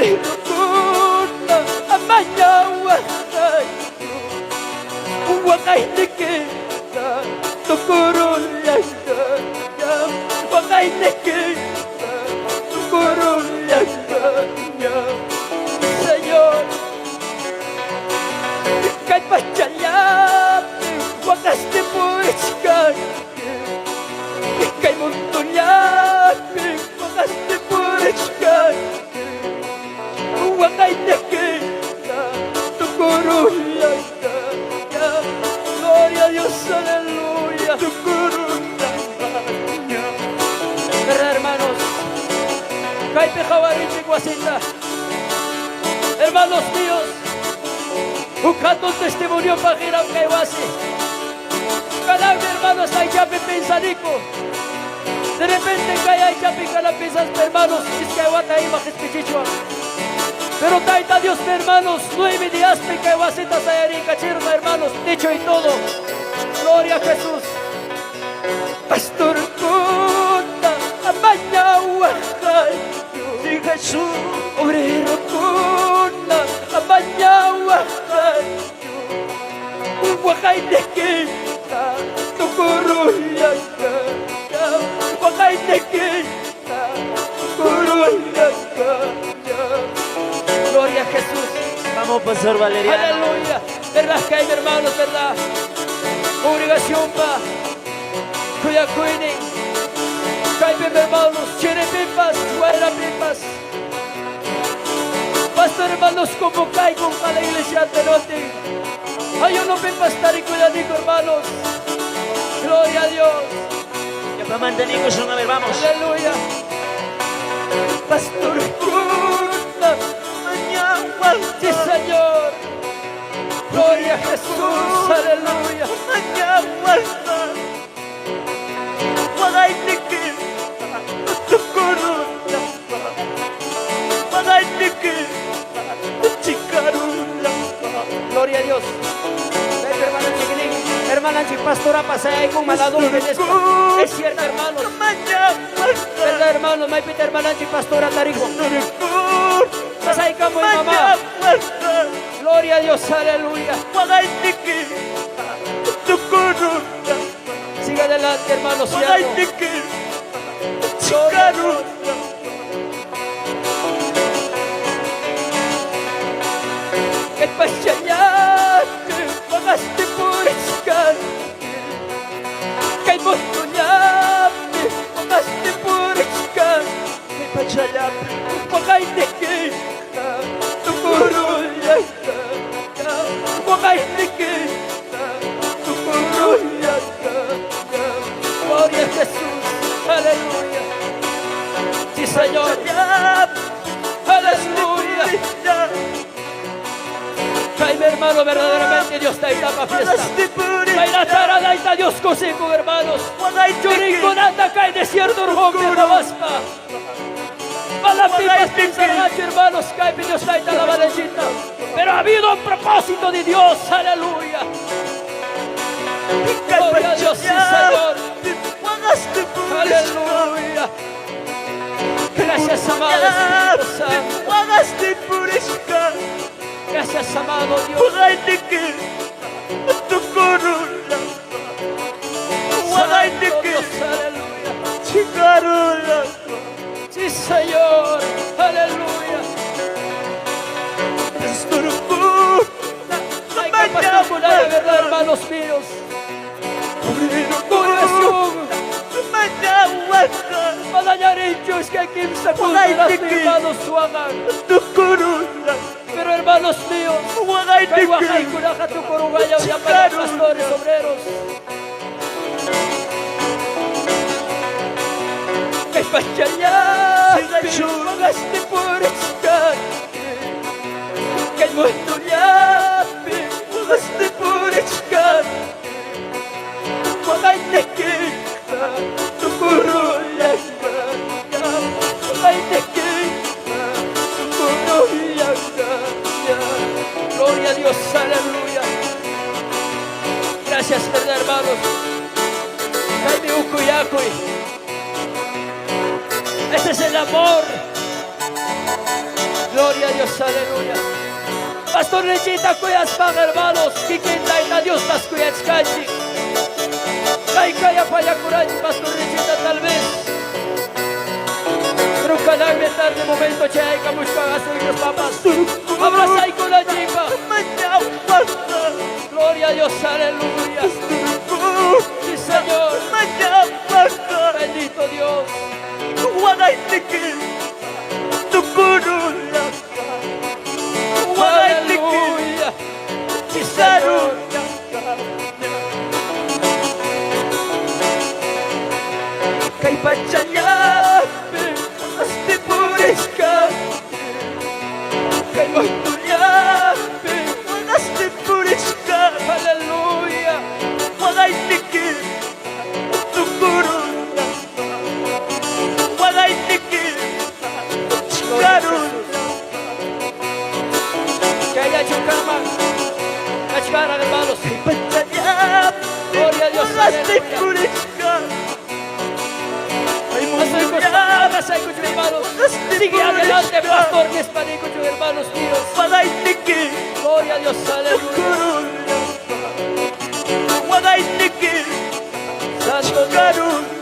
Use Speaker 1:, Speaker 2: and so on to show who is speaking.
Speaker 1: Obrerokuna amaña waqaychu, waqaynikiqa tukurullanqañam, waqaynikiqa tukurullanqañam. Señor, kay pachallapi waqastin purichkanki, kay mundollapi waqastin purichkanki, waqaynikiqa tukurullanqañam. Gloria a Dios, aleluya.
Speaker 2: Tukurullanqañam.
Speaker 1: ¿Verdad, hermanos? Kaypi qawarinchik wasinta. Hermanos míos, huk hatun testimoniopaq hinam kay wasi. Kananmi, hermanos, aychapi pensaniku. De repente kay aychapi kanan pensaspa, hermanos, iskay wata ima qispichichwan. Pero Tayta Dios, hermanos, 9 diaspi kay wasita sayariykachirqa, hermanos, techo y todo. Gloria a Jesús. Pastorkuna amaña waqaychu.
Speaker 2: Sí, Jesús.
Speaker 1: Obrerokuna amaña waqaychu. Waqaynikiqa tukurullanqañam. Waqaynikiqa tukurullanqañam. Gloria a Jesús.
Speaker 2: Vamos, Pastor Valeriano.
Speaker 1: Aleluya. ¿Verdad que hay, hermanos, verdad? Congregación pa. Kuyakuynin. Kaypi, hermanos, chiripipas, wayrapipas. Pastor, hermanos, convocayku a la iglesia Tenote. Ayunopipas tarikuyaniku, hermanos. Gloria a Dios.
Speaker 2: Ya pa mantenimos a ver, vamos.
Speaker 1: Aleluya. Pastorkuna. Sí, Señor. Gloria a Jesús. Aleluya.
Speaker 2: Amaña waqay. Waqaynikiqa tukurullanqa. Waqaynikiqa chinkarullanqa.
Speaker 1: Gloria a Dios. Ven, hermano chiquilín. Hermana pastora pasayaykun manadulpe nispa. Es cierto, hermanos.
Speaker 2: Amaña waqay.
Speaker 1: ¿Verdad, hermano? Maypita hermananchik pastora tariku. Pasaykamuy, mamá. Gloria a Dios, aleluya.
Speaker 2: Waqaynikiqa tukurullanqa.
Speaker 1: Siga adelante, hermano siervo.
Speaker 2: Waqaynikiqa chinkarullanqa.
Speaker 1: Kay pachallapi waqasti purichkanki. Kay mundollapi waqasti purichkanki.
Speaker 2: Kay pachallapi
Speaker 1: Waqaynikiqa tukurullanqa. Waqaynikiqa tukurullanqa. Gloria a Jesús. Aleluya. Sí, Señor. Aleluya. Kay hermano, verdaderamente Dios taytapa fiesta. Maynatará Dios kusikun, hermanos. Churinkunata kay desierto urqunpi qawaspa. Manam pipas pensarqachu, hermanos, kaypi Dios tayta alabananchikta. Pero ha habido un propósito de Dios, aleluya. Gloria a Dios, sí, Señor. Aleluya. Gracias, amado Espíritu Santo. Gracias, amado Dios. Santo Dios, aleluya. Sí, Señor. Aleluya. Hay que pastor con la verdad, hermanos míos. Congregación. Manañarichu iskay kimsa kunturasmi, hermanos, waqan. Pero, hermanos míos, kay waqaykunaqa tukurunqañam llapallan pastores, obreros. Kay pachallapi waqasti purichkanki. Kay mundollapi waqasti purichkanki. Waqaynikiqa tukurullanqa. Waqaynikiqa tukurullanqa. Gloria a Dios, aleluya. Gracias, verdad, hermanos. Kaymi ukuyakuy. Ese es el amor. Gloria a Dios, aleluya. Pastor Lechita kuyaspan, hermanos, kikin Tayta Diospas kuyachkanchik. Kay payakuranchik, Pastor Lechita, tal vez. Pero kananmi tarde momento chayaykamushkan Dios papas. Abrazaykunanchikpa. Gloria a Dios, aleluya. Sí, Señor. Bendito Dios.
Speaker 2: Waqayniki tukurunqa. Waqayniki
Speaker 1: Aleluya. Sí, Señor.
Speaker 2: chinkarunqa. Kay pachallapi waqasti purichkanki. Kay maytullapi waqasti purichkanki.
Speaker 1: Aleluya.
Speaker 2: Waqayniki tukurunqa. Waqayniki chinkarunqa.
Speaker 1: Que haya kaman. Kachkaran, hermanos.
Speaker 2: Kay pachallapi
Speaker 1: Gloria a Dios,
Speaker 2: waqasti
Speaker 1: aleluya.
Speaker 2: purichkanki. Kay
Speaker 1: Abrazaykuchu, hermanos. Sigue adelante, pastor. Nispanikuchu, hermanos míos.
Speaker 2: Waqayniki
Speaker 1: Gloria a Dios, aleluya.
Speaker 2: tukurunqa. Waqayniki
Speaker 1: Santo Dios.
Speaker 2: chinkarunqa.